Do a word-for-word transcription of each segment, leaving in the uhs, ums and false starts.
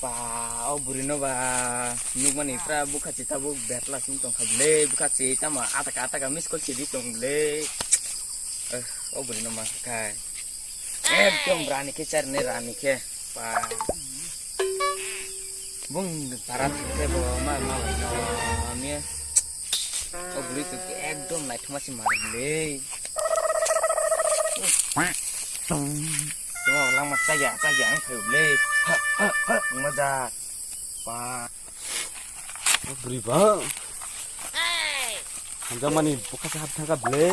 Ba, o bwrwi no ba nukmani pura bwkha chi tabuk betla sing tongkha bwle, bwkha chi tamo ataka ataka miss call chidi tong bwle. Eh, o bwrwi no ma khai. Ekdom rani khe charni rani khe. Ba. Bung para thangkhe bo ma ma lai no. Ami o bwrwi to ekdom naithoma si mar bwle. Tamo langma chaya chaya ang phaio le. Ha ha ha, maja. Pa. Bwrwi ba. Hamjakmani bwkha se hap thangkha ble.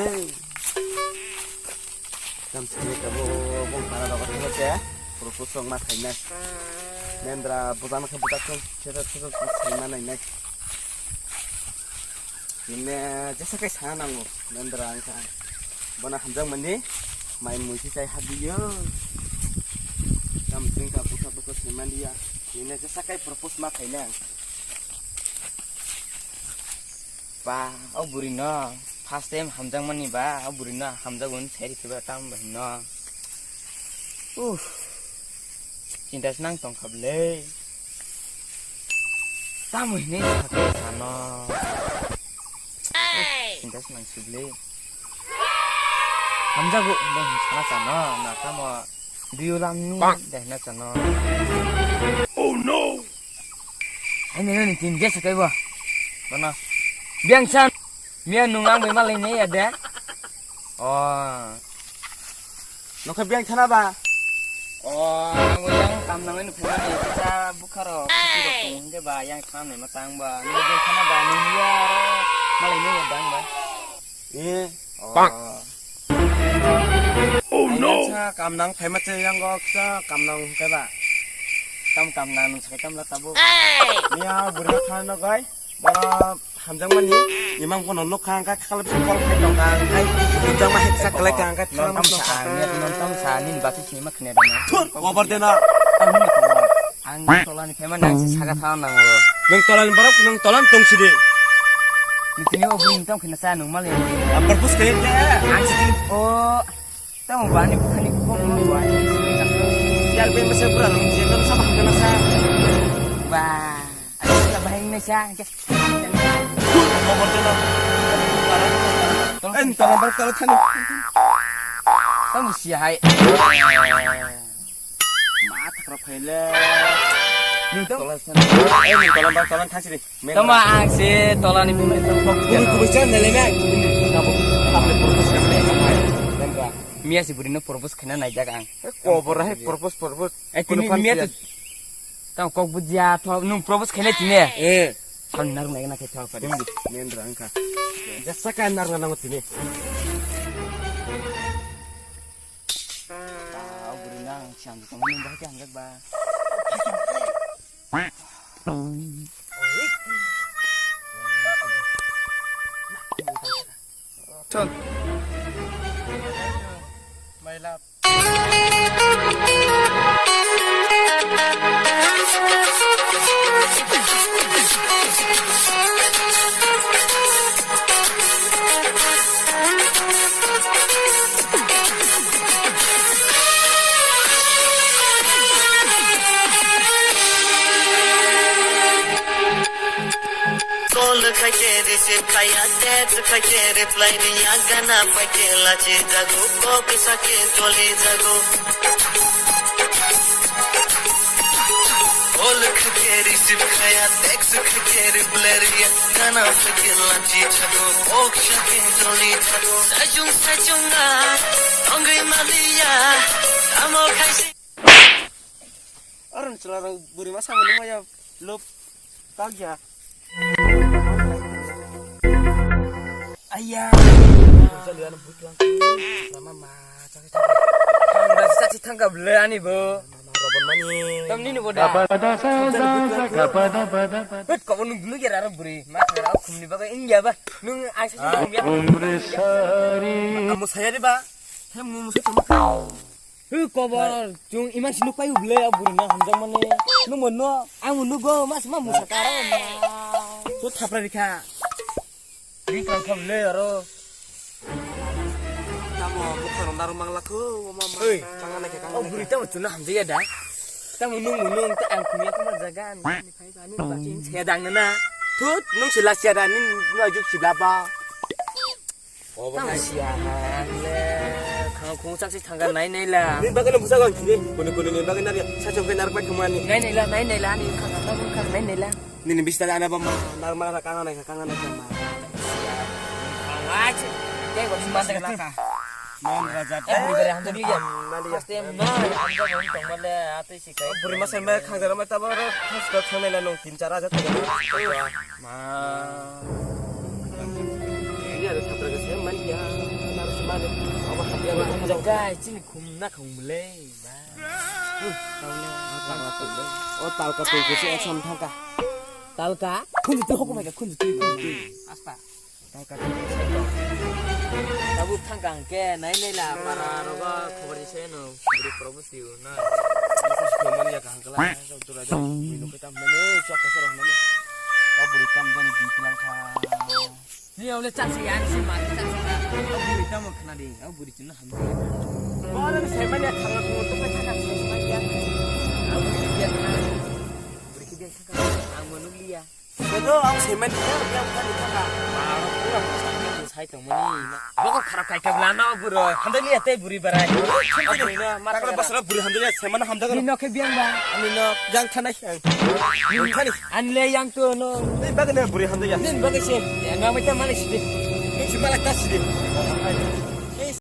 Tam sini kabo bong para dogo thangkha se. Propose ma khainai. Mendra bujana khe bujaksong, sesa sesa sai ma nainai. Bini jesa kai sana nango, Mendra wngkha. Bono hamjakmani mai mui se chai habiyo. Tam twngkha bwkha bwkha saimanliya. Bini jesa kai propose ma khainai ang. Ba, o bwrwi no first time hamjakmani ba, o bwrwi no hamjago hwn sai rikhe ba tamo bai no. Uff. Chinta se nang tongkha bwle. Tamo hinwi sakhe sano. Chinta se nang sibwle. Hamjago bo hin sana sano, na tamo biulam ni dehna sano. Oh no! Hai nini ni tin ge sakai bo. Bono. Biang san. Mia nung ang bai malai ne ya de. Oh. Nokha biang thana ba? Oh, ang bo yang kam nang ni phema ni sa bukharo khiti rok tong hingke ba yang thana ni matang ba. Ni biang thana ba ni ya ro malai ni ya dang ba. Eh. Oh. Oh no. Sa kam nang phema che yang go sa kam nang hingke ba. Kam kam nang nung sakai tam la tabu. Ni ya burna thana no gai. Bara hamjakmani imang bono nukha, hwnkhe khakal bising call khai tongkha, hwnkhe hamjakma heksa khlai kha, hwnkhe thang sa, ang nini bati sini ma khne dana. Thur, kobar dena. Ang nini kobar. Ang tolani phaima nang si saka thang nango. Nang tolani borok, nang tolani tong sidi. Nitini obri tong khna sa nung mali. Ang purpose khe. Ang sini, oh. Tamo bani bukhani kok no bani. Yar be masa pura nung je tam sama kana sa. Ba. Ai sa bahing ne sa. Khobor de na. En tala bar tala thani. Tamo si hai. Ma thakra phaile. Nung tamo. Tala thani. Eh, nung tala bar tala thasi de. Tamo ang se tolani bumai tamo kok. Kubui kubui chan nele na. Tamo, tamo propose khaina nai. Miya si buri no propose khaina naijak ang. Kobor hai propose propose. Eh, tini miya to. Tamo kok bujia to nung propose khaina tini. Eh. Tamo narung naina khe tamo pare. Mendra wngkha. Jasa ka narung nango tini. Ba, o buri nang siang tong nung bahai khe hamjak ba. Chon. My love. Call khaikhe receive khaiya, text khaikhe reply riya, gana phaikhe lachi jago, kok sakhe choli jago. Call khaikhe receive khaiya, text khaikhe reply riya, gana phaikhe lachi jago, kok sakhe choli jago. Sajung sajung a, tongwi maliya, amo khaisi. Aron chwla rok bwrwi ma samung nung maya lop kak ya. Ayya. Chwla ano bwtlang. Mama ma chakhe chakhe. Thang da chakhe thang ka ble ani bo. Mama robon mani. Tam nini bo da. Bet ko nung nung ya ro bwrwi. Ma thang ra khum ni bagai ingya ba. Nung ai sa khum ya. Amo saya de ba. Hem nung musa chama. Hw, kobor, chwng iman si nukpai hw ble, a bwrwi no hamjakmani. Nungbo no, ang bo nugo, mas ma musa karo ma. To thapra rikha. Ri kang kha ble aro. Tamo bukha ronda ro mangla kho, o ma ma. Oi. Kang ana khe kang. O bwrwi tamo chwngno hamjakya da. Tamo nung mo nung, ta ang kumya kuma jaga, ang ni phai ba, ni ba king se dang na. Thut, nung sila sia da, ni nung ajuk sila ba. Obo hai sia ha, le, khang khung sak si thangga nai nai la. Ni bagana busa gon kini, kuni kuni ni bagana ri, sa chong kai nar pai thumani. Nai nai la, nai nai la, ni khang khang khang nai nai la. Nini bistar ana ba ma, nar ma ra kanga nai kanga nai ma. Ache, te go ma de ka. Mon raja. Eh, beri beri hamjak liya. Mali ya. First time na, hamjak mon tong male ate si kai. Buri ma sen ma khang jara ma ta ba ro, khas ko thang nai la nong tin char aja ta. Ma. Ini ada sabra ke sen man ya. Nar semane. Aba hamjak ma hamjak. Jaga, chini khum na khum le. O talka twi kusi action thangka. Talka? Khunju twi hukum hai ka, khunju twi, khunju twi. Asta. Talka twi. Tabuk thangka hwnkhe nai nai la para rogo khobor di seno buri promo siu na. Khomani ya kahang kala. Tura ja. Mino kita mene chok ka sero mene. O buri tam jani di kilang kha. Ni ole chak si ani si ma chak si. O buri tamo khna di. O buri chino hamdi. Ora ni semani khanga ko to ka thaka semani ya. O buri dia khna. Buri ki dia thaka. Ang manu liya. Bedo ang semani ya yang kan thaka. Aro pura sai tong mani. Boko kharap kai ka lana o buro. Hamdi liya te buri barai. Ni no mara basra buri hamdi liya semani hamdi. Ni no khe biang ba. Ani no jang thanai. Ang thani. Anle yang tu no. Ni bagane buri hamdi ya. Nin bagase. Ya no mai ta mani sidi. Ni si malak ta sidi.